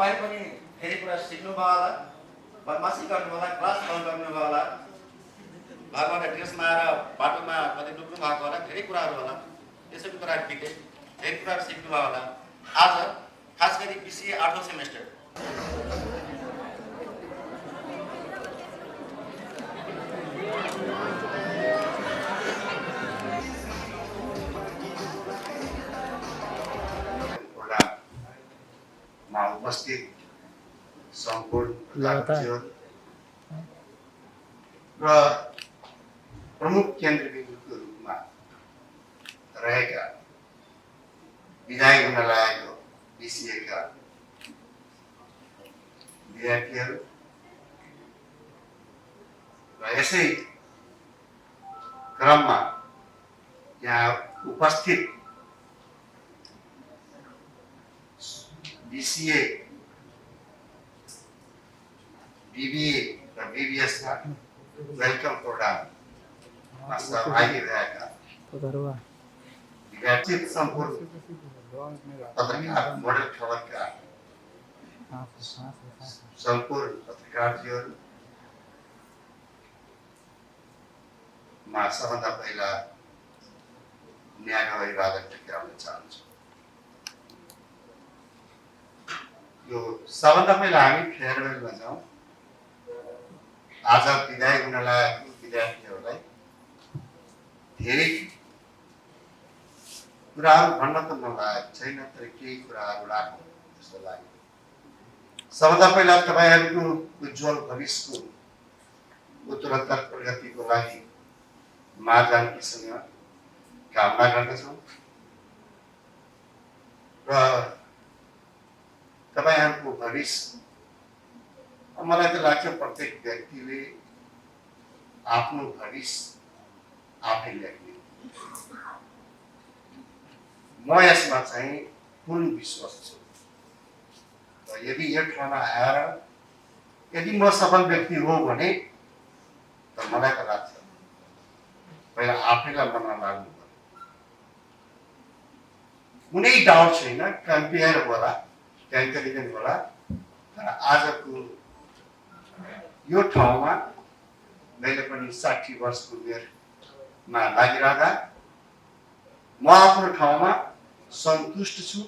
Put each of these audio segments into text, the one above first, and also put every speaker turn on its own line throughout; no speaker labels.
तपाईँ पनि धेरै कुरा सिक्नुभयो होला, बदमासी गर्नुभयो होला, क्लास फल गर्नुभयो होला, घरबाट ड्रेसमा आएर बाटोमा कतै डुब्नु भएको होला, धेरै कुराहरू होला। त्यसै कुरा बिते धेरै कुराहरू सिक्नुभयो होला। आज खास गरी BCA 8औं सेमेस्टर
उपस्थित सम्पूर्ण र प्रमुख केन्द्रबिन्दुको रूपमा रहेका विधायक हुन लागेको BCA का विद्यार्थीहरू र यसै क्रममा यहाँ उपस्थित BCA, BBA र BBS का वेलकम प्रोग्राममा सहभागी रहेका विद्यार्थी सम्पूर्ण पत्रकार मोडल खबरका सम्पूर्ण पत्रकारजीहरू मा सबभन्दा पहिला न्यानो अभिवादन टक्राउन चाहन्छु। यो सबभन्दा पहिला हामी फेयरवेलमा जाउँ। आज विदाई हुन लागेको विद्यार्थीहरूलाई धेरै कुराहरू भन्न त नलागेको छैन, तर केही कुराहरू राख्नु जस्तो लाग्यो। सबभन्दा पहिला तपाईँहरूको उज्जवल भविष्यको उत्तरोत्तर प्रगतिको लागि माँ जानकीसँग कामना गर्दछौँ र तपाईहरुको भविष्य मलाई त लाग्छ प्रत्येक व्यक्तिले आफ्नो भविष्य आफै लेख्ने। म यसमा चाहिँ पूर्ण विश्वास छु र यदि यो ठाउँमा आएर यदि म सफल व्यक्ति हो भने त मलाई त लाग्छ पहिला आफैलाई मनमा लाग्नु पर्यो। कुनै डाउट छैन, कम्पेयर होला, इन्टेलिजेन्ट होला, तर आजको यो ठाउँमा मैले पनि 60 वर्षको उमेरमा लागिरहँदा म आफ्नो ठाउँमा सन्तुष्ट छु।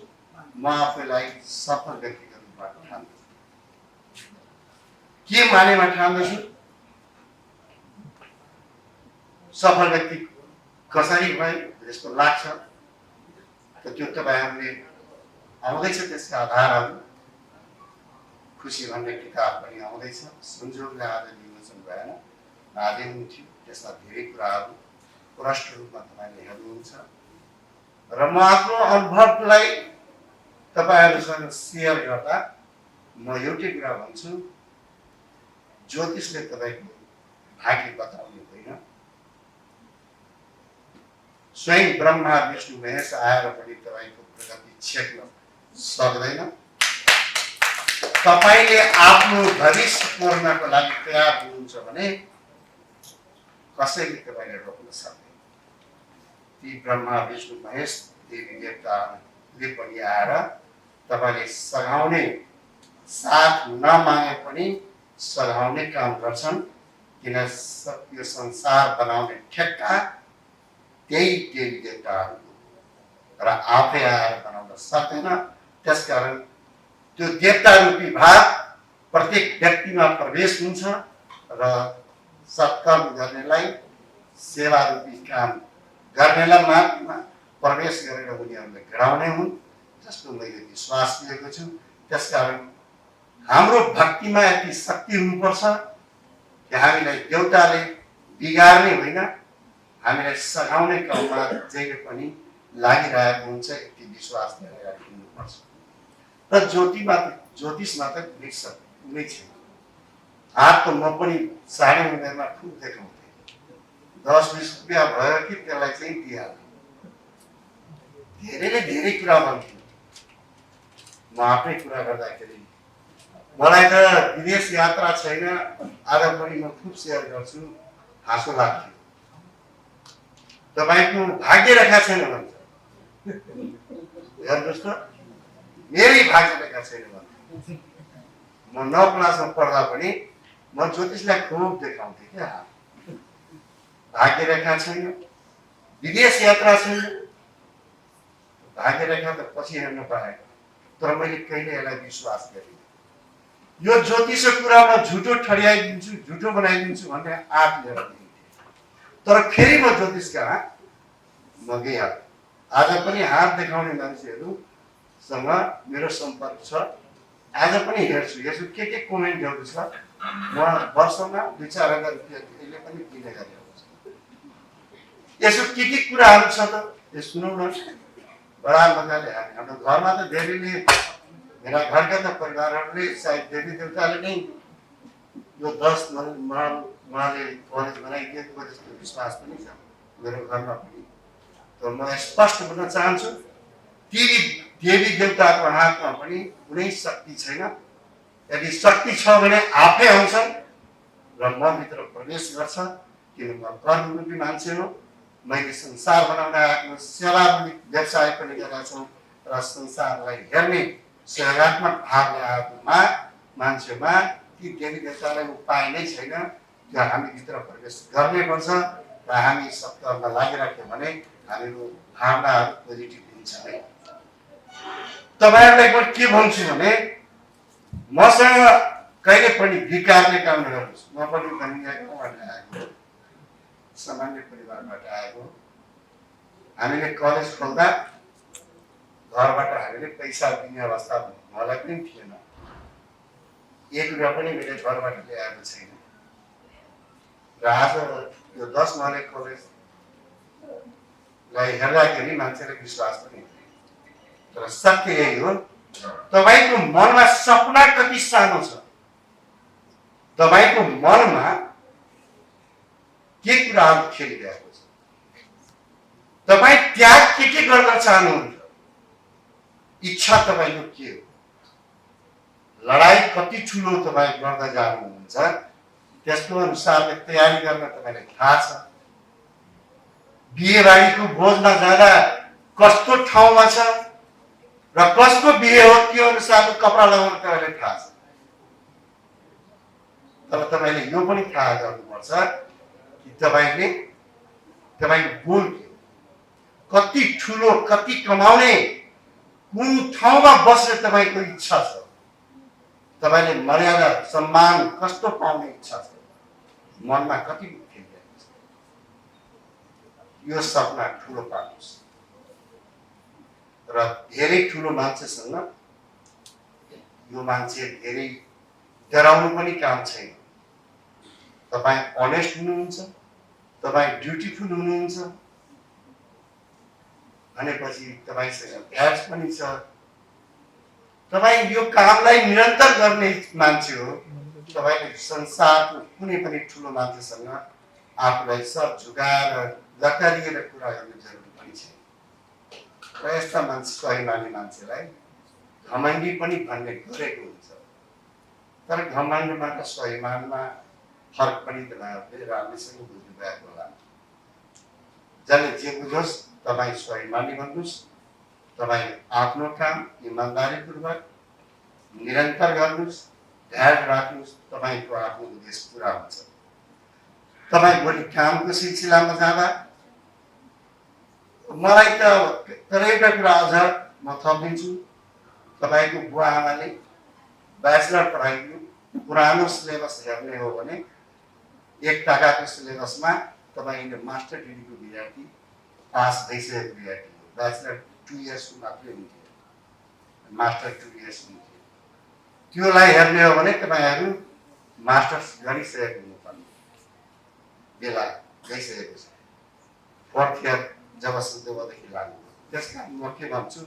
म आफैलाई सफल व्यक्तिको रूपमा ठान्दछु। के मानेमा ठान्दछु? सफल व्यक्ति कसरी भए जस्तो लाग्छ त त्यो तपाईहरुले आउँदैछ। त्यसका आधारहरू खुसी भन्ने किताब पनि आउँदैछ। संजोगले आज विमोचन भएन, आजै हुन्थ्यो। त्यसमा धेरै कुराहरू प्रष्ट रूपमा तपाईले हेर्नुहुन्छ र म आफ्नो अनुभवलाई तपाईहरुसँग शेयर गर्दा म एउटै कुरा भन्छु, ज्योतिषले तपाईको भाग्य बताउने होइन, स्वयं ब्रह्मा विष्णु महेश आएर पनि तपाईको प्रगति छेक्न सक्दैन। तपाईले आफ्नो भविष्य कोर्नको लागि तयार हुनुहुन्छ भने कसैले तपाईलाई रोक्न सक्दैन। ती ब्रह्मा विष्णु महेश देवी देवताले पनि आएर तपाईले सघाउने साथ नमागे पनि सघाउने काम गर्छन्। किन यो संसार बनाउने ठेक्का त्यही देवी देवताहरू र आफै आएर बनाउन सक्दैन। त्यसकारण त्यो देवता रूपी भाव प्रत्येक व्यक्तिमा प्रवेश हुन्छ र सत्कर्म गर्नेलाई, सेवा रूपी काम गर्नेलाई मात्र प्रवेश गरेर उनीहरूले गराउने हुन् जस्तो मैले विश्वास लिएको छु। त्यसकारण हाम्रो भक्तिमा यति शक्ति हुनुपर्छ कि हामीलाई देवताले बिगार्ने होइन, हामीलाई सघाउने काममा जहिले पनि लागिरहेको हुन्छ, यति विश्वास लिएर हिँड्नुपर्छ। र ज्योतिषमा त कुनै छैन। हात त म पनि साढे उमेरमा खुब देखाउँथेँ, 10-20 रुपियाँ भयो कि त्यसलाई चाहिँ दिइहाल्थेँ। धेरैले धेरै कुरा भन्थ्यो। म आफ्नै कुरा गर्दाखेरि मलाई त विदेश यात्रा छैन, आज पनि म खुब सेयर गर्छु, हाँसो लाग्थ्यो। तपाईको भाग्य रेखा छैन भन्छ, हेर्नुहोस् त, मेरै भाग्य रेखा छैन भन्छ। म 9 क्लासमा पढ्दा पनि म ज्योतिषलाई खुब देखाउँथेँ क्या। भाग्यरेखा छैन, विदेश यात्रा छैन, भाग्यरेखा त पछि हेर्न पाएको, तर मैले कहिले यसलाई विश्वास गरेँ। यो ज्योतिषको कुरा म झुटो ठड्याइदिन्छु, झुटो बनाइदिन्छु भन्ने आँट लिएर दिन्थेँ। तर फेरि म ज्योतिष कहाँ म गइहालेँ। आज पनि हात देखाउने मान्छेहरूसँग मेरो सम्पर्क छ। आज पनि हेर्छु यसो के कमेन्ट गर्दैछ, म वर्षमा 2-4 हजार रुपियाँ कहिले पनि दिने गरेको छु। यसो के कुराहरू छ त यो सुनौ न। बडा मजाले हाम्रो घरमा त धेरैले, मेरा घरका त परिवारहरूले सायद देवी देवताले नै यो 10 उहाँले कलेज बनाइदिएको जस्तो विश्वास पनि छ मेरो घरमा पनि। तर म स्पष्ट भन्न चाहन्छु, ती देवी देवताको हातमा पनि कुनै शक्ति छैन। यदि शक्ति छ भने आफै आउँछन् र म भित्र प्रवेश गर्छ। किन म कर्मरूपी मान्छे हो। मैले संसार बनाउन आएको सेवामूलक व्यवसाय पनि गरेका छौँ र संसारलाई हेर्ने सेवात्मक भावले आएको मान्छेमा ती देवी देवतालाई उपाय नै छैन। त्यो हामी भित्र प्रवेश गर्नै पर्छ र हामी सत्कर्ममा लागिराख्यो भने हामीको भावनाहरू पोजिटिभ हुन्छ नै। तपाईँहरूलाई म के भन्छु भने मसँग कहिले पनि विकारले काम नगर्नुहोस्। म पनि धनीबाट आएको, सामान्य परिवारबाट आएको। हामीले कलेज खोल्दा घरबाट हामीले पैसा दिने अवस्था मलाई पनि थिएन। 1 रुपियाँ पनि मैले घरबाट ल्याएको छैन। र आज यो 10 महले कलेजलाई हेर्दाखेरि मान्छेले विश्वास पनि हुँदैन। तर सत्य यही हो, तपाईँको मनमा सपना कति सानो छ, तपाईँको मनमा के कुराहरू खेलिरहेको छ, तपाईँ त्याग के गर्न चाहनुहुन्छ, इच्छा तपाईँको के हो, लडाई कति ठुलो तपाईँ गर्दै जानुहुन्छ, त्यसको अनुसारले तयारी गर्न तपाईँलाई थाहा छ। बिहेबारीको भोजमा जाँदा कस्तो ठाउँमा छ र कसको बिहे हो त्यो अनुसारको कपडा लगाउनु तपाईँलाई थाहा छ। तर तपाईँले यो पनि थाहा गर्नुपर्छ कि तपाईँको गोल के हो, कति ठुलो, कति कमाउने, कुन ठाउँमा बस्ने तपाईँको इच्छा छ, तपाईँले मर्यादा सम्मान कस्तो पाउने इच्छा छ, मनमा कति खेलिरहेको छ। यो सपना ठुलो पार्नुहोस् र धेरै ठुलो मान्छेसँग यो मान्छे धेरै डराउनु पनि काम छैन। तपाईँ अनेस्ट हुनुहुन्छ, तपाईँ ड्युटीफुल हुनुहुन्छ भनेपछि तपाईँसँग प्याज पनि छ। तपाईँ यो कामलाई निरन्तर गर्ने मान्छे हो। तपाईँले संसारको कुनै पनि ठुलो मान्छेसँग आफूलाई सब झुकाएर लतारिएर कुरा गर्ने जरुरी पनि छैन। र यस्ता मान्छे, स्वाभिमानी मान्छेलाई घमण्डी पनि भन्ने गरेको हुन्छ। तर घमण्डमा र स्वाभिमानमा फरक पनि तपाईँहरूले राम्रैसँग बुझ्नु भएको होला। जसले जे बुझोस्, तपाईँ स्वाभिमानी भन्नुहोस्, तपाईँ आफ्नो काम इमान्दारीपूर्वक निरन्तर गर्नुहोस्, ध्यान राख्नुहोस्, तपाईँको आफ्नो उद्देश्य पुरा हुन्छ। तपाईँ भोलि कामको सिलसिलामा जाँदा मलाई त तर एउटा कुरा अझ म थपिदिन्छु, तपाईँको बुवा आमाले ब्याचलर पढाइदिनु, पुरानो सिलेबस हेर्ने हो भने 1 टाकाको सिलेबसमा तपाईँले मास्टर डिग्रीको विद्यार्थी पास भइसकेको विद्यार्थी हो। ब्याचलर 2 इयर्सको मात्रै हुन्थ्यो, मास्टर 2 इयर्स हुन्थ्यो। त्योलाई हेर्ने हो भने तपाईँहरू मास्टर्स गरिसकेको हुनुपर्ने बेला गइसकेको छ। 4th इयर जब सिद्धवदेखि लाग्यो। त्यस कारण म के भन्छु,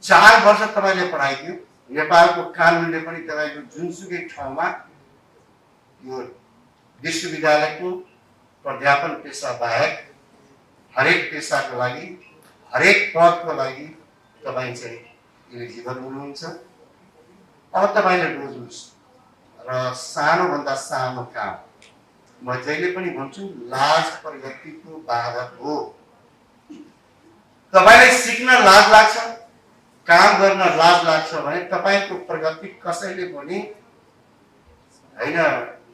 4 वर्ष तपाईँले पढाइदियो। नेपालको कानुनले पनि तपाईँको जुनसुकै ठाउँमा यो विश्वविद्यालयको प्राध्यापन पेसा बाहेक हरेक पेसाको लागि, हरेक पदको लागि तपाईँ चाहिँ इलिजिबल हुनुहुन्छ। अब तपाईँले बुझ्नुहोस्, र सानोभन्दा सानो काम म जहिले पनि भन्छु, लाज प्रगतिको बाधक हो। तपाईँलाई सिक्न लाज लाग्छ, काम गर्न लाज लाग्छ भने तपाईँको प्रगति कसैले पनि होइन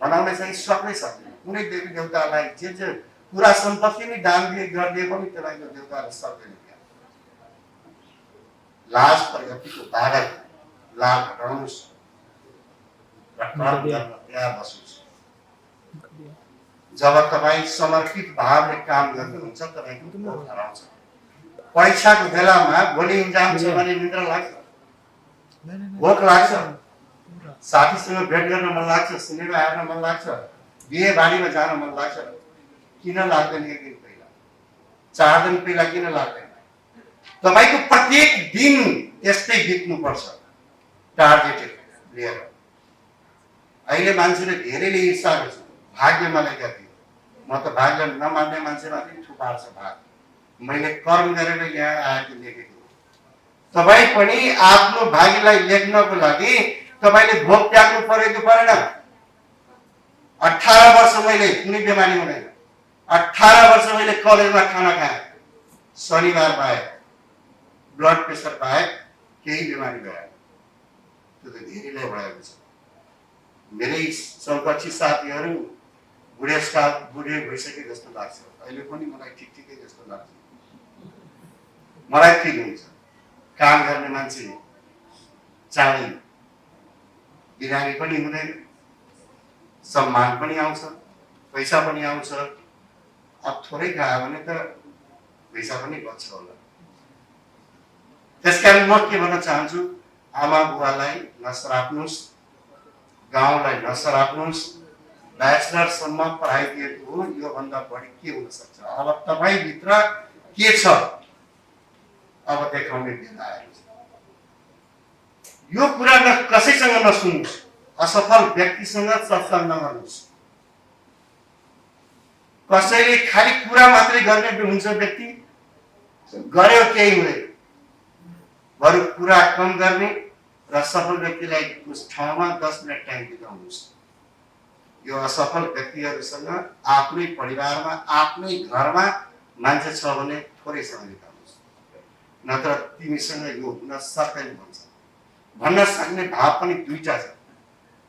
बनाउन चाहिँ सक्नै सक्दैन। कुनै देवी देवतालाई जे पुरा सम्पत्ति नै दान गरिदिए पनि त्यसलाई देवताले सक्दैन। लाज प्रगतिको बाधा, लाज हटाउनुहोस् र कर्म गर्न तयार बस्नुहोस्। जब तपाईँ समर्पित भावले काम गर्नुहुन्छ तपाईँको भोक हराउँछ। परीक्षाको बेलामा भोलि इन्जाम छ भने निद्रा लाग्छ, भोक लाग्छ, साथीसँग भेट गर्न मन लाग्छ, सिनेमा हेर्न मन लाग्छ, बिहे बारीमा जान मन लाग्छ। किन लाग्दैन? एक दिन पहिला, 4 दिन पहिला किन लाग्दैन? तपाईको प्रत्येक दिन यस्तै बित्नुपर्छ टार्गेट लिएर। अहिले मान्छेले धेरैले ईर्षा गर्छ, भाग्य मलाई गयो, म त भाग्य नमान्ने मान्छेमाथि थुपार्छ भाग। मैले कर्म गरेर यहाँ आएको लेखेको। तपाईँ पनि आफ्नो भाग्यलाई लेख्नको लागि तपाईँले भोक त्याग्नु पर्यो कि परेन? 18 वर्ष मैले कुनै बिमारी हुँदैन, 18 वर्ष मैले कलेजमा खाना खाएँ, शनिबार पाएँ, ब्लड प्रेसर पाएँ, केही बिमारी भएन। त्यो त धेरैलाई भएको छ। मेरै समकक्षी साथीहरू बुढे भइसके जस्तो लाग्छ। अहिले पनि मलाई ठिकै जस्तो लाग्छ। मलाई फिल हुन्छ काम गर्ने मान्छे चाँडै बिरामी पनि हुँदैन, सम्मान पनि आउँछ, पैसा पनि आउँछ। अब थोरै खायो भने त पैसा पनि बच्छ होला। त्यसकारण म के भन्न चाहन्छु, आमा बुवालाई नसराप्नुहोस्, गाउँलाई नसराप्नुहोस्। ब्याचलरसम्म पढाइ दिएको हो, योभन्दा बढी के हुन सक्छ? अब तपाईँभित्र के छ अब देखाउने बेला आएको छ। यो कुरा कसैसँग नसुन्नुहोस्, असफल व्यक्तिसँग सत्सङ्ग नगर्नुहोस्। कसैले खालि कुरा मात्रै गर्ने हुन्छ व्यक्ति, गर्यो केही हुँदैन। बरु कुरा कम गर्ने र सफल व्यक्तिलाई उस ठाउँमा 10 मिनट टाइम बिताउनुहोस्। यो असफल व्यक्तिहरूसँग आफ्नै परिवारमा, आफ्नै घरमा मान्छे छ भने थोरै समय बिताउनुहोस्, नत्र तिमीसँग यो हुन सक्दैन भन्छ। भन्न सक्ने भाव पनि दुईटा छ।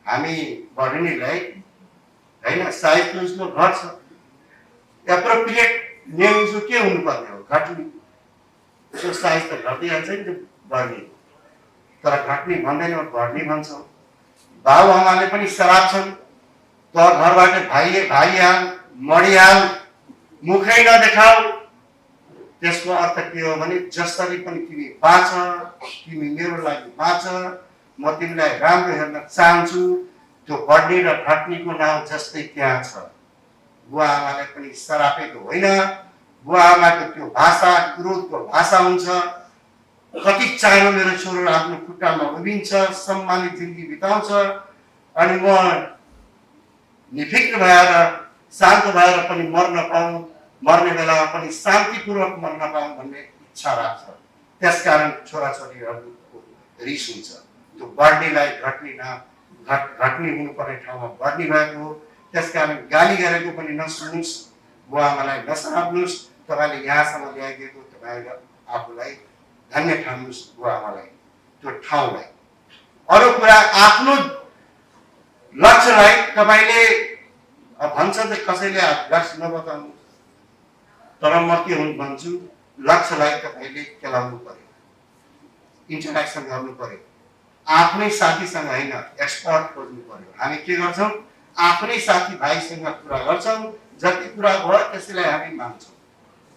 हामी बढ्नेलाई होइन साइकोलजिकल घर छ, एप्रोप्रिएट नेम के हुनुपर्ने हो? घट्ने। त्यो साइज त घट्दै जान्छ नि, त्यो बढ्ने। तर घट्ने भन्दैन, बढ्ने भन्छौँ। बाबु आमाले पनि सराप्छन्, तो घरबाट भाइहाल, मरिहाल, मुखै नदेखाऊ। त्यसको अर्थ के हो भने जसरी पनि तिमी बाँच, तिमी मेरो लागि बाँच, म तिमीलाई राम्रो हेर्न चाहन्छु। त्यो बढ्ने र घट्नेको नाउँ जस्तै त्यहाँ छ। बुवा आमाले पनि सरापेको होइन। बुवा आमाको त्यो भाषा क्रोधको भाषा हुन्छ। कति चाँडो मेरो छोरो आफ्नो खुट्टामा उभिन्छ, सम्मानित जिन्दगी बिताउँछ, अनि म निफिक्र भएर शान्त भएर पनि मर्न पाऊँ, मर्ने बेलामा पनि शान्तिपूर्वक मर्न पाऊँ भन्ने इच्छा राख्छ। त्यसकारण छोराछोरीहरूको रिस हुन्छ। त्यो बढ्नेलाई घट्ने हुनुपर्ने ठाउँमा बढ्ने भएको हो। त्यसकारण गाली गरेको पनि नसुन्नुहोस्, बुवा आमालाई नसराप्नुहोस्। तपाईँले यहाँसम्म ल्याइदिएको तपाईँले आफूलाई धन्य ठान्नुहोस्, बुवा आमालाई, त्यो ठाउँलाई। अरू कुरा आफ्नो लक्ष्यलाई तपाईँले भन्छ त कसैले लक्ष्य नबताउनु, तर म के भन्छु, लक्ष्यलाई तपाईँले केलाउनु पर्यो, इन्टरेक्सन गर्नु पर्यो। आफ्नै साथीसँग होइन, एक्सपर्ट खोज्नु पर्यो। हामी के गर्छौँ? आफ्नै साथीभाइसँग कुरा गर्छौँ, जति कुरा भयो त्यसैलाई हामी मान्छौँ,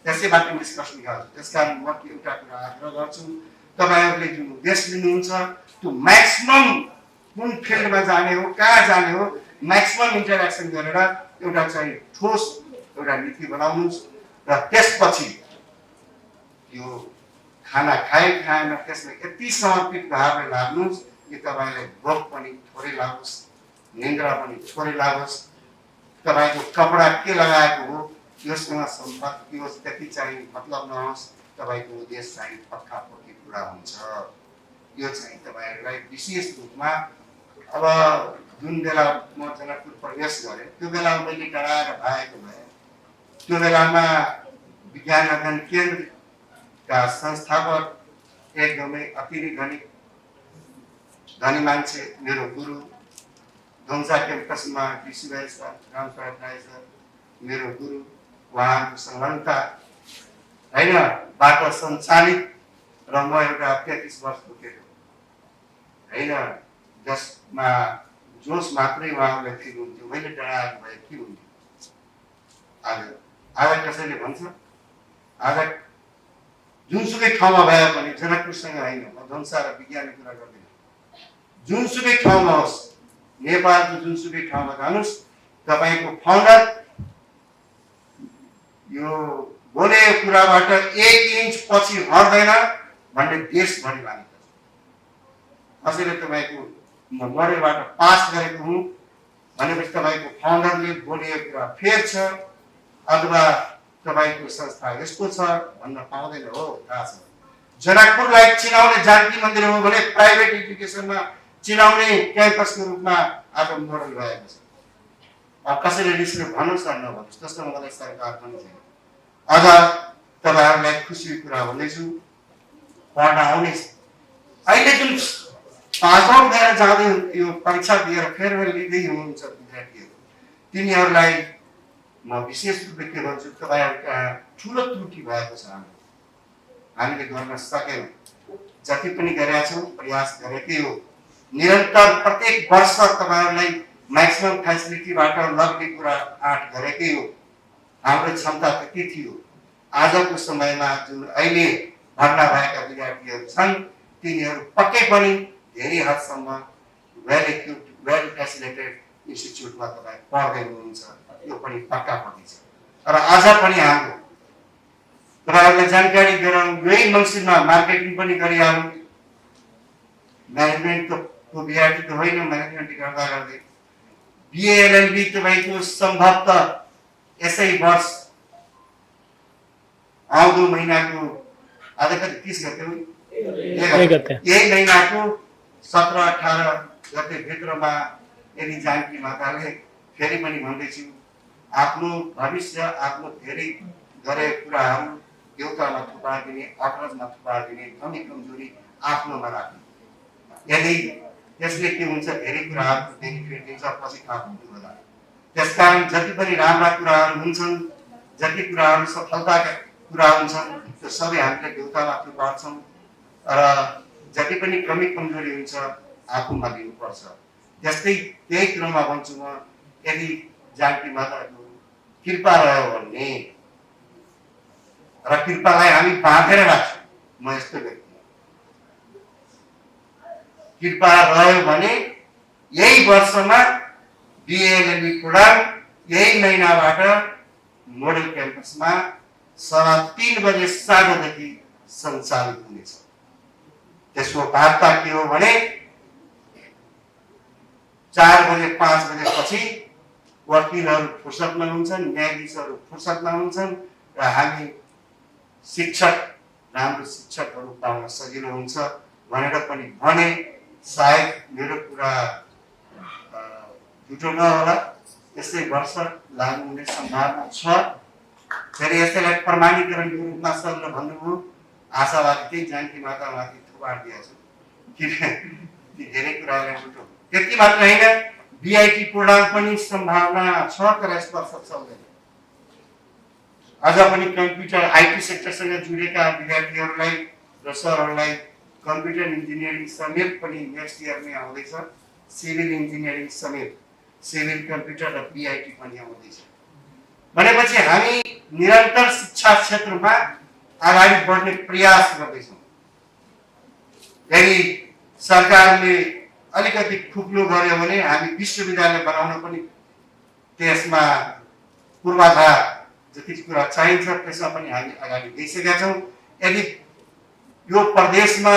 त्यसैबाट निष्कर्ष निकाल्छौँ। त्यसकारण म एउटा कुरा आग्रह गर्छु, तपाईँहरूले जुन उद्देश्य लिनुहुन्छ त्यो म्याक्सिमम कुन फिल्डमा जाने हो, कहाँ जाने हो, म्याक्सिमम इन्टरेक्सन गरेर एउटा चाहिँ ठोस एउटा नीति बनाउनुहोस्। र त्यसपछि यो खाना खाएन त्यसमा यति समर्पित भावले लाग्नुहोस् कि तपाईँलाई भोक पनि थोरै लागोस्, निन्द्रा पनि थोरै लागोस्। तपाईँको कपडा के लगाएको हो योसँग सम्पर्क होस्, त्यति चाहिँ मतलब नहोस्। तपाईँको उद्देश्य चाहिँ पक्का पक्की पुरा हुन्छ। यो चाहिँ तपाईँहरूलाई विशेष रूपमा अब जुन बेला म जनकपुर प्रवेश गरेँ त्यो बेला मैले डराएर भागेको भए। त्यो बेलामा विज्ञान अध्ययन केन्द्रका संस्थापक एकदमै अति नै धनी मान्छे मेरो गुरु धुम्सा क्याम्पसमा विश्वराज सर रामप्रसाद राई सर मेरो गुरु उहाँको संलग्नता बाट सञ्चालित र म एउटा 33 वर्षको केटो जसमा जोस मात्रै उहाँलाई फिल हुन्थ्यो मैले डराएको भए के हुन्थ्यो आज कसैले भन्छ आज जुनसुकै ठाउँमा भए पनि जनकपुरसँग होइन म धनुषा र विज्ञानको कुरा गर्दिनँ जुनसुकै ठाउँमा होस् नेपालको जुनसुकै ठाउँमा जानुहोस् तपाईँको फाउन्डर यो बोलेको कुराबाट 1 इन्च पछि हट्दैन भन्ने देशभरि मानिन्छ कसैले तपाईँको मोडलबाट पास गरेको हुँ भनेपछि तपाईँको फाउन्डरले बोलेको कुरा फेर छ अथवा तपाईँको संस्था यस्तो छ भन्न पाउँदैन हो थाहा छ जनकपुरलाई चिनाउने जानकी मन्दिर हो भने प्राइभेट एजुकेसनमा चिनाउने क्याम्पसको रूपमा आज मोडल भएको छ अब कसैले रिसले भन्नुहोस् न नभन्नुहोस् त्यस्तो मलाई सरकार पनि छैन अझ तपाईँहरूलाई खुसीको कुरा भन्दैछु पढ्न आउनेछ अहिले जुन 5औं गएर जाँदै यो परीक्षा दिएर फेरवेल लिँदै हुनुहुन्छ विद्यार्थीहरू तिनीहरूलाई म विशेष रूपले के भन्छु तपाईँहरूका ठुलो त्रुटि भएको छ हामीले गर्न सकेनौँ जति पनि गरेका छौँ प्रयास गरेकै हो निरन्तर प्रत्येक वर्ष तपाईँहरूलाई म्याक्सिमम फेसिलिटीबाट लग्ने कुरा आँट गरेकै हो हाम्रो क्षमता त्यति थियो आजको समयमा जुन अहिले भर्ना भएका विद्यार्थीहरू छन् तिनीहरू पक्कै पनि धेरै हदसम्म वेल इक्विप्ड वेल फेसिलिटेड इन्स्टिच्युटमा तपाईँ पढ्दै हुनुहुन्छ यो पनि पक्का पनि छ र आज पनि हाम्रो तपाईँहरूलाई जानकारी गराउँ यही मङ्सिरमा मार्केटिङ पनि गरिहालौँ म्यानेजमेन्टको विद्यार्थी त होइन म्यानेजमेन्ट गर्दा गर्दै बिए एलएलबी तपाईँको सम्भवतः यसै वर्ष आउँदो महिनाको आज कति 30 गते हो यही महिनाको 17-18 गते भित्रमा यदि जानकी माताले फेरि पनि भन्दैछु आफ्नो भविष्य आफ्नो धेरै गरेका कुराहरू देउतामा थुपारिदिने अग्रजमा थुपारिदिने कमी कमजोरी आफ्नोमा राख्ने यदि त्यसले के हुन्छ धेरै कुराहरूको बेनिफिट दिन्छ पछि आफ्नो होला त्यसकारण जति पनि राम्रा कुराहरू हुन्छन् जति कुराहरू सफलताका कुरा हुन्छन् त्यो सबै हामीले देउतामाथि पार्छौँ र जति पनि कमी कमजोरी हुन्छ आफूमा दिनुपर्छ त्यस्तै त्यही क्रममा भन्छु म यदि जानकी माताको कृपा रह्यो भने र कृपालाई हामी बाँधेर राख्छौँ म यस्तो व्यक्ति कृपा रह्यो भने यही वर्षमा बिएलएलबी प्रोग्राम यही महिनाबाट मोडल क्याम्पसमा 3:30 बजे साँझदेखि सञ्चालित हुनेछ त्यसको वार्ता के हो भने 4 बजे 5 बजे पछि वकिलहरू फुर्सदमा हुन्छन् न्यायाधीशहरू फुर्सदमा हुन्छन् र हामी शिक्षक राम्रो शिक्षकहरू पाउन सजिलो हुन्छ भनेर पनि भने सायद मेरो कुरा झुटो नहोला यसै वर्ष लागू हुने सम्भावना छ फेरि यसैलाई प्रमाणीकरणको रूपमा सरले भन्नुभयो आशावादी त्यही जानकी मातामाथि थुपार दिएछु कि धेरै कुरालाई उल्टो त्यति मात्र होइन बिआइटी प्रोग्राम पनि सम्भावना छ तर यस वर्ष चल्दैन अझ पनि कम्प्युटर आइटी सेक्टरसँग जुडेका विद्यार्थीहरूलाई र सरहरूलाई कम्प्युटर इन्जिनियरिङ समेत पनि नेक्स्ट इयर नै आउँदैछ सिभिल इन्जिनियरिङ समेत सिभिल कम्प्युटर र बिआइटी पनि आउँदैछ भनेपछि हामी निरन्तर शिक्षा क्षेत्रमा अगाडि बढ्ने प्रयास गर्दैछौँ यदि सरकारले अलिकति खुक्लो गर्यो भने हामी विश्वविद्यालय बनाउन पनि त्यसमा पूर्वाधार जति कुरा चाहिन्छ त्यसमा पनि हामी अगाडि गइसकेका छौँ यदि यो प्रदेशमा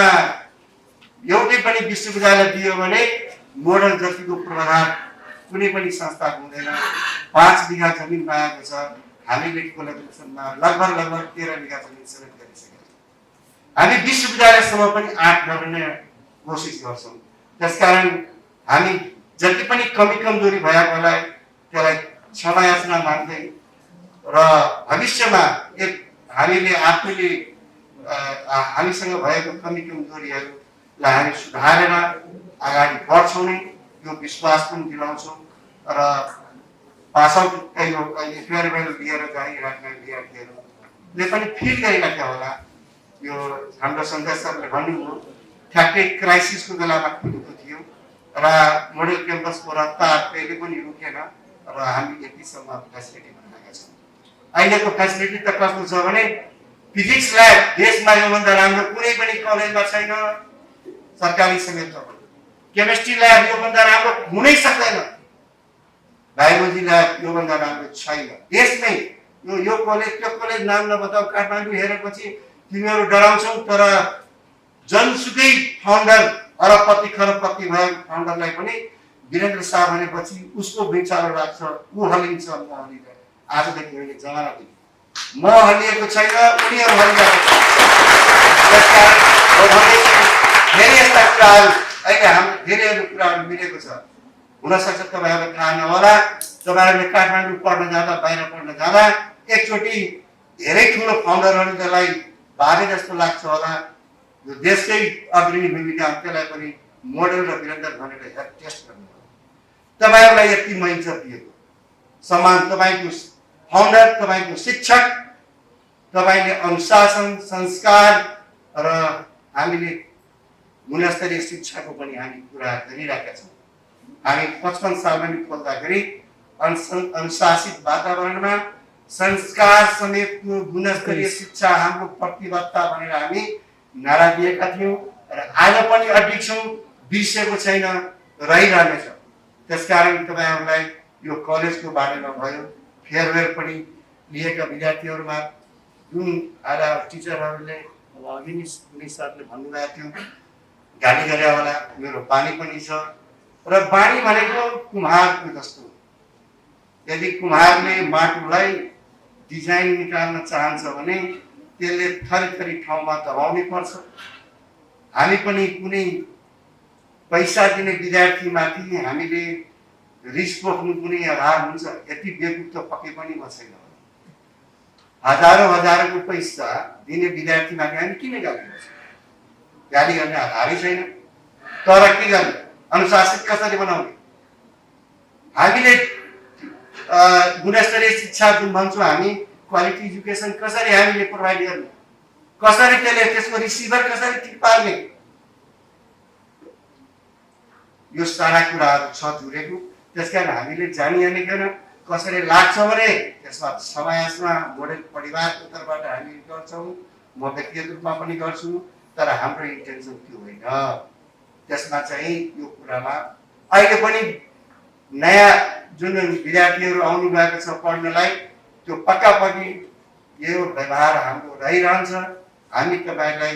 एउटै पनि विश्वविद्यालय दियो भने मोडल जतिको पूर्वाधार कुनै पनि संस्थाको हुँदैन 5 बिघा जमिन पाएको छ हामीले कोलाबोरेसनमा लगभग 13 बिघा जमिन सेलेक्ट गरिसकेका छौँ हामी विश्वविद्यालयसम्म पनि आँट गर्ने कोसिस गर्छौँ त्यसकारण हामी जति पनि कमी कमजोरी भएकोलाई त्यसलाई क्षमायाचना माग्दै र भविष्यमा एक हामीले आफूले हामीसँग भएको कमी कमजोरीहरूलाई हामी सुधारेर अगाडि बढ्छौँ नै यो विश्वास पनि दिलाउँछौँ र पास आउट अहिले फेयरवेल दिएर गइरहेका विद्यार्थीहरूले पनि फिल गरिरहेका होला। यो हाम्रो सन्देश सरले भन्नुभयो ठ्याक्कै क्राइसिसको बेलामा खुलेको थियो र मोडल क्याम्पसको रफ्तार कहिले पनि रुकेन र हामी यतिसम्म फेसिलिटी बनाएका छौँ। अहिलेको फेसिलिटी त कस्तो छ भने फिजिक्स ल्याब देशमा योभन्दा राम्रो कुनै पनि कलेजमा छैन, सरकारी समेत छ। केमिस्ट्री ल्याब योभन्दा राम्रो हुनै सक्दैन, बायोलोजी ल्याब योभन्दा राम्रो छैन देशमै। यो कलेज त्यो कलेज नाम नबताऊ, काठमाडौँ हेरेपछि तिमीहरू डराउँछौ, तर जनसुकै फाउन्डर अरबपति खरबपति भएको फाउन्डरलाई पनि वीरेन्द्र शाह भनेपछि उसको भुइँचालो लाग्छ, ऊ हल्लिन्छ। म हल्लिँदैन, आजदेखि मैले जमाना दिएँ, म हल्लिएको छैन, उनीहरू हल्लिएको छ। त्यसकारण धेरै यस्ता कुराहरू अहिले हाम्रो धेरैहरू कुराहरू मिलेको छ। हुनसक्छ तपाईँहरूलाई थाहा नहोला, तपाईँहरूले काठमाडौँ पढ्न जाँदा, बाहिर पढ्न जाँदा एकचोटि धेरै ठुलो फाउन्डरहरूलाई भावे जस्तो लाग्छ होला। यो देशकै अग्रणी भूमिका त्यसलाई पनि मोडल र वीरेन्द्र भनेर टेस्ट गर्नु। तपाईँहरूलाई यति म इज्जत दिएको सम्मान, तपाईँको फाउन्डर, तपाईँको शिक्षक, तपाईँले अनुशासन, संस्कार र हामीले गुणस्तरीय शिक्षाको पनि हामी कुरा गरिरहेका छौँ। हामी 55 सालमा नि खोल्दाखेरि अनुशासित वातावरणमा संस्कार समेतको गुणस्तरीय शिक्षा हाम्रो प्रतिबद्धता भनेर हामी नारा दिएका थियौँ र आज पनि अडिग छौँ, बिर्सेको छैन, रहिरहनेछ। त्यसकारण तपाईँहरूलाई यो कलेजको बारेमा भयो, फेयरवेल पनि लिएका विद्यार्थीहरूमा जुन आज टिचरहरूले अघि नै सरले भन्नुभएको थियो गाली गरे होला, मेरो बानी पनि छ। र बानी भनेको कुम्हारको जस्तो, यदि कुम्हारले माटोलाई डिजाइन निकाल्न चाहन्छ भने त्यसले थरी ठाउँमा दबाउनै पर्छ। हामी पनि कुनै पैसा दिने विद्यार्थीमाथि हामीले रिस पोख्नु कुनै आधार हुन्छ? यति बेकुब त पक्कै पनि म छैन। हजारौँको पैसा दिने विद्यार्थीमाथि हामी किन गाली गर्छौँ? गाली गर्ने आधारै छैन। तर के गर्ने? अनुशासित कसरी बनाउने? हामीले गुणस्तरीय शिक्षा जुन भन्छौँ हामी, क्वालिटी एजुकेसन कसरी हामीले प्रोभाइड गर्ने, कसरी त्यसको रिसिभर कसरी ठिक पार्ने, यो सारा कुराहरू छ जुरेको। त्यसकारण हामीले जानिएनकन कसरी लाग्छ भने त्यसमा समाजमा मोडल परिवारको तर्फबाट हामी गर्छौँ, म व्यक्तिगत रूपमा पनि गर्छु, तर हाम्रो इन्टेन्सन त्यो होइन। त्यसमा चाहिँ यो कुरामा अहिले पनि नयाँ जुन विद्यार्थीहरू आउनु भएको छ पढ्नलाई, त्यो पक्कापक्की यो व्यवहार हाम्रो रहिरहन्छ। हामी तपाईँलाई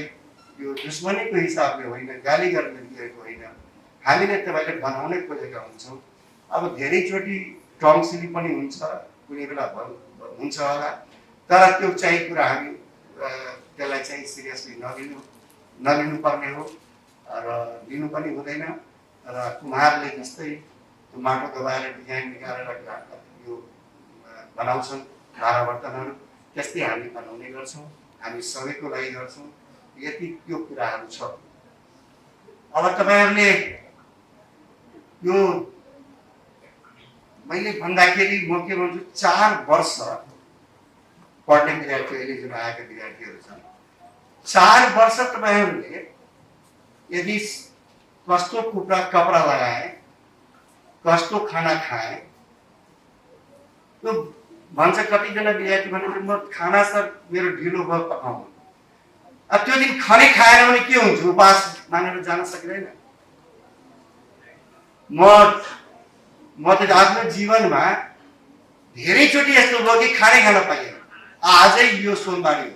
यो दुश्मनीको हिसाबले होइन, गाली गर्न दिएको होइन, हामीले तपाईँले बनाउनै खोजेका हुन्छौँ। अब धेरैचोटि टङ्सिली पनि हुन्छ, कुनै बेला हुन्छ होला, तर त्यो चाहिँ कुरा हामी त्यसलाई चाहिँ सिरियसली नलिनुपर्ने हो र लिनु पनि हुँदैन। र कुम्हारले जस्तै त्यो माटो दबाएर डिजाइन निकालेर यो बनाउँछन् भाँडा बर्तनहरू, त्यस्तै हामी बनाउने गर्छौँ, हामी सबैको लागि गर्छौँ। यति त्यो कुराहरू छ। अब तपाईँहरूले यो मैले भन्दाखेरि म के भन्छु, 4 वर्ष पढ्ने विद्यार्थी अहिले जुन आएका विद्यार्थीहरू छन्, 4 वर्ष तपाईँहरूले यदि कस्तो कपडा लगाए, कस्तो खाना खाए, त्यो भन्छ कतिजना विद्यार्थी भने म खाना सर मेरो ढिलो भयो पकाउनु। अब त्यो दिन खानै खाएन भने के हुन्छ? उपास मानेर जान सकिँदैन। म त आफ्नो जीवनमा धेरैचोटि यस्तो भयो कि खानै खान पाइएन। आजै यो सोमबार हो,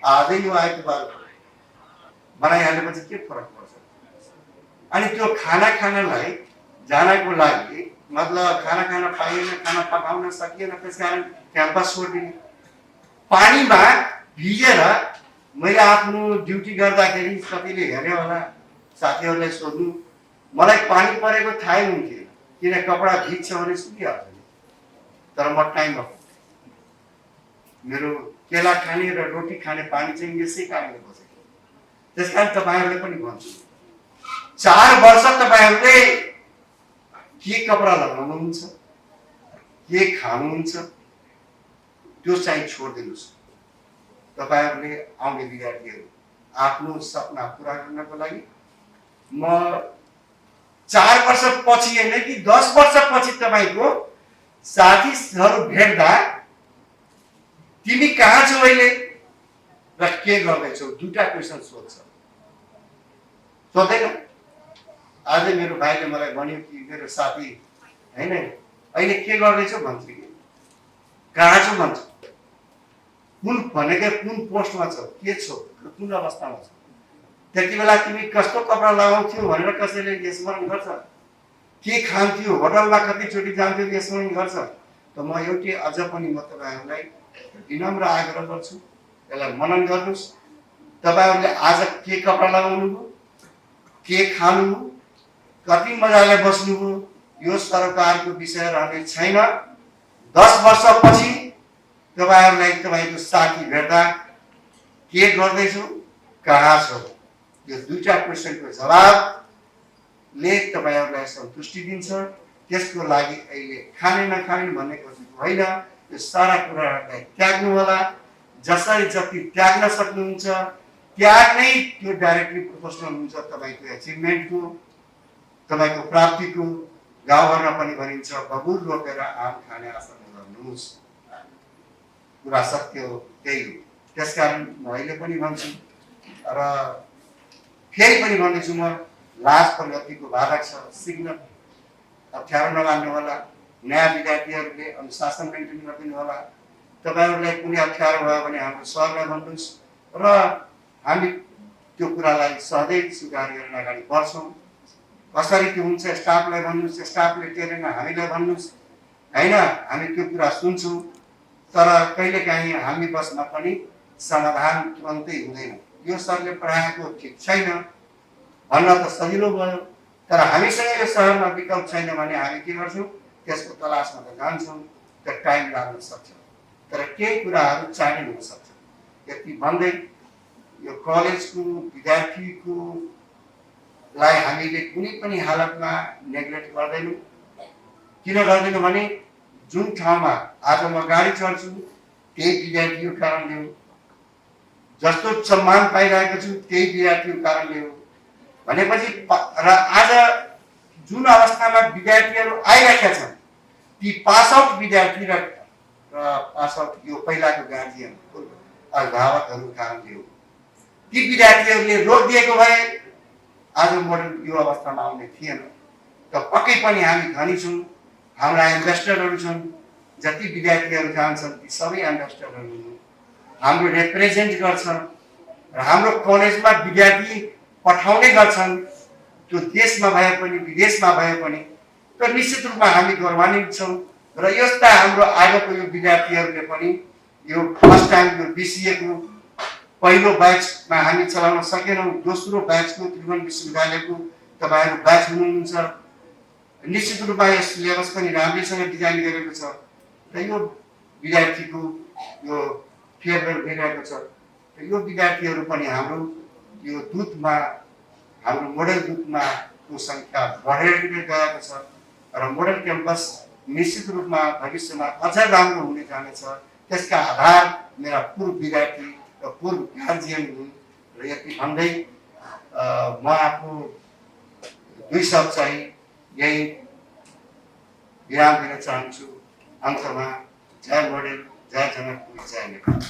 आजै यो आइतबार बनाइहालेपछि के फरक पर्छ? अनि त्यो खाना खानलाई जानको लागि मतलब खाना खान पाइएन, खाना पकाउन सकिएन, त्यसकारण क्याम्पस छोडिदिने। पानीमा भिजेर मैले आफ्नो ड्युटी गर्दाखेरि कतिले हेऱ्यो होला, साथीहरूलाई सोध्नु, मलाई पानी परेको थाहै हुन्थ्यो, किन कपडा भिज्छ भने सुकिहाल्छ। तर म टाइममा मेरो केला खाने र रोटी खाने पानी चाहिँ यसै कारणले बसेको। त्यसकारण तपाईँहरूले पनि भन्छु, 4 वर्ष तपाईँहरूले के कपडा लगाउनुहुन्छ, के खानुहुन्छ, त्यो चाहिँ छोडिदिनुहोस्। तपाईँहरूले आउने विद्यार्थीहरू आफ्नो सपना पुरा गर्नको लागि म 4 वर्षपछि होइन कि 10 वर्षपछि तपाईँको साथीहरू भेट्दा तिमी कहाँ छौ अहिले र के गर्दैछौ, 2टा क्वेसन सोध्छ, सोध्दैन? आज मेरो भाइले मलाई भन्यो कि मेरो साथी होइन अहिले के गर्दैछौ भन्छु कि कहाँ छौ भन्छु, कुन भनेको कुन पोस्टमा छौ, के छौ, कुन अवस्थामा छौ, त्यति बेला तिमी कस्तो कपडा लगाउँथ्यौ भनेर कसैले स्मरण गर्छ, के खान्थ्यो, होटलमा कतिचोटि जान्थ्यो स्मरण गर्छ। त म एउटै अझ पनि म तपाईँहरूलाई विनम्र आग्रह गर्छु, यसलाई मनन गर्नुहोस्। तपाईँहरूले आज के कपडा लगाउनु हो, के खानु हो, कति मजाले बस्नु हो, यो सरकारको विषय रहने छैन। 10 वर्षपछि तपाईँहरूलाई तपाईँको साथी भेट्दा के गर्दैछौ, कहाँ छौ, यो 2टा क्वेसनको जवाबले तपाईँहरूलाई सन्तुष्टि दिन्छ। त्यसको लागि अहिले खाने नखाने भन्ने खोजेको होइन, यो सारा कुराहरूलाई त्याग्नु होला। जसरी जति त्याग्न सक्नुहुन्छ त्याग्नै त्यो डाइरेक्टली प्रोपोर्सनल हुन्छ तपाईँको एचिभमेन्टको, तपाईँको प्राप्तिको। गाउँघरमा पनि भनिन्छ बबुल रोपेर आम खाने आशा नगर्नुहोस्, कुरा सत्य हो, त्यही हो। त्यसकारण म अहिले पनि भन्छु र फेरि पनि भन्दैछु, म लाज प्रगतिको बाधक छ, सिक्न अप्ठ्यारो नमान्नु होला। नयाँ विद्यार्थीहरूले अनुशासन मेन्टेन गरिदिनु होला। तपाईँहरूलाई कुनै अप्ठ्यारो भयो भने हाम्रो सरलाई भन्नुहोस् र हामी त्यो कुरालाई सधैँ स्वीकार गरेर अगाडि बढ्छौँ। कसरी त्यो हुन्छ स्टाफलाई भन्नुहोस्, स्टाफले टेरेन हामीलाई भन्नुहोस्, होइन हामी त्यो कुरा सुन्छौँ। तर कहिलेकाहीँ हामी बसमा पनि समाधान तुरन्तै हुँदैन। यो सरले पढाएको ठिक छैन भन्न त सजिलो भयो, तर हामीसँग यो सहरमा विकल्प छैन भने हामी के गर्छौँ, त्यसको तलासमा त जान्छौँ, त टाइम लाग्न सक्छ, तर केही कुराहरू चाहिने हुन सक्छ। यति भन्दै यो कलेजको विद्यार्थीको लाई हामीले कुनै पनि हालतमा नेग्लेक्ट गर्दैनौँ। किन गर्दैनौँ भने जुन ठाउँमा आज म गाडी चढ्छु त्यही विद्यार्थीको कारणले हो, जस्तो सम्मान पाइरहेको छु त्यही विद्यार्थीको कारणले हो भनेपछि र आज जुन अवस्थामा विद्यार्थीहरू आइरहेका छन् ती पास आउट विद्यार्थी र पास आउट यो पहिलाको गार्जियनहरू अभिभावकहरू कारणले हो। ती विद्यार्थीहरूले रोक दिएको भए आज मोडल यो अवस्थामा आउने थिएन। त पक्कै पनि हामी धनी छौँ, हाम्रा इन्भेस्टरहरू छन्, जति विद्यार्थीहरू जान्छन् ती सबै इन्भेस्टरहरू हाम्रो रिप्रेजेन्ट गर्छन् र हाम्रो कलेजमा विद्यार्थी पठाउने गर्छन्। त्यो देशमा भए पनि विदेशमा भए पनि त निश्चित रूपमा हामी गौरवान्वित छौँ र यस्ता हाम्रो आगोको यो विद्यार्थीहरूले पनि यो फर्स्ट टाइम यो बिसिएको पहिलो ब्याचमा हामी चलाउन सकेनौँ, दोस्रो ब्याचको त्रिभुवन विश्वविद्यालयको तपाईँहरू ब्याच हुनुहुन्छ। निश्चित रूपमा यो सिलेबस पनि राम्रैसँग डिजाइन गरेको छ र यो विद्यार्थीको यो फेयरवेल भइरहेको छ र यो विद्यार्थीहरू पनि हाम्रो यो दूतमा हाम्रो मोडल दूतमा को सङ्ख्या बढेर गएको छ र मोडल क्याम्पस निश्चित रूपमा भविष्यमा अझ राम्रो हुने जानेछ। त्यसका आधार मेरा पूर्व विद्यार्थी र पूर्व गार्जियन हुन् र यति भन्दै म आफू 2 शब्द चाहिँ यही विराम दिन चाहन्छु। अन्तमा जय मोडेल, जय जनकपुर, जय नेपाल।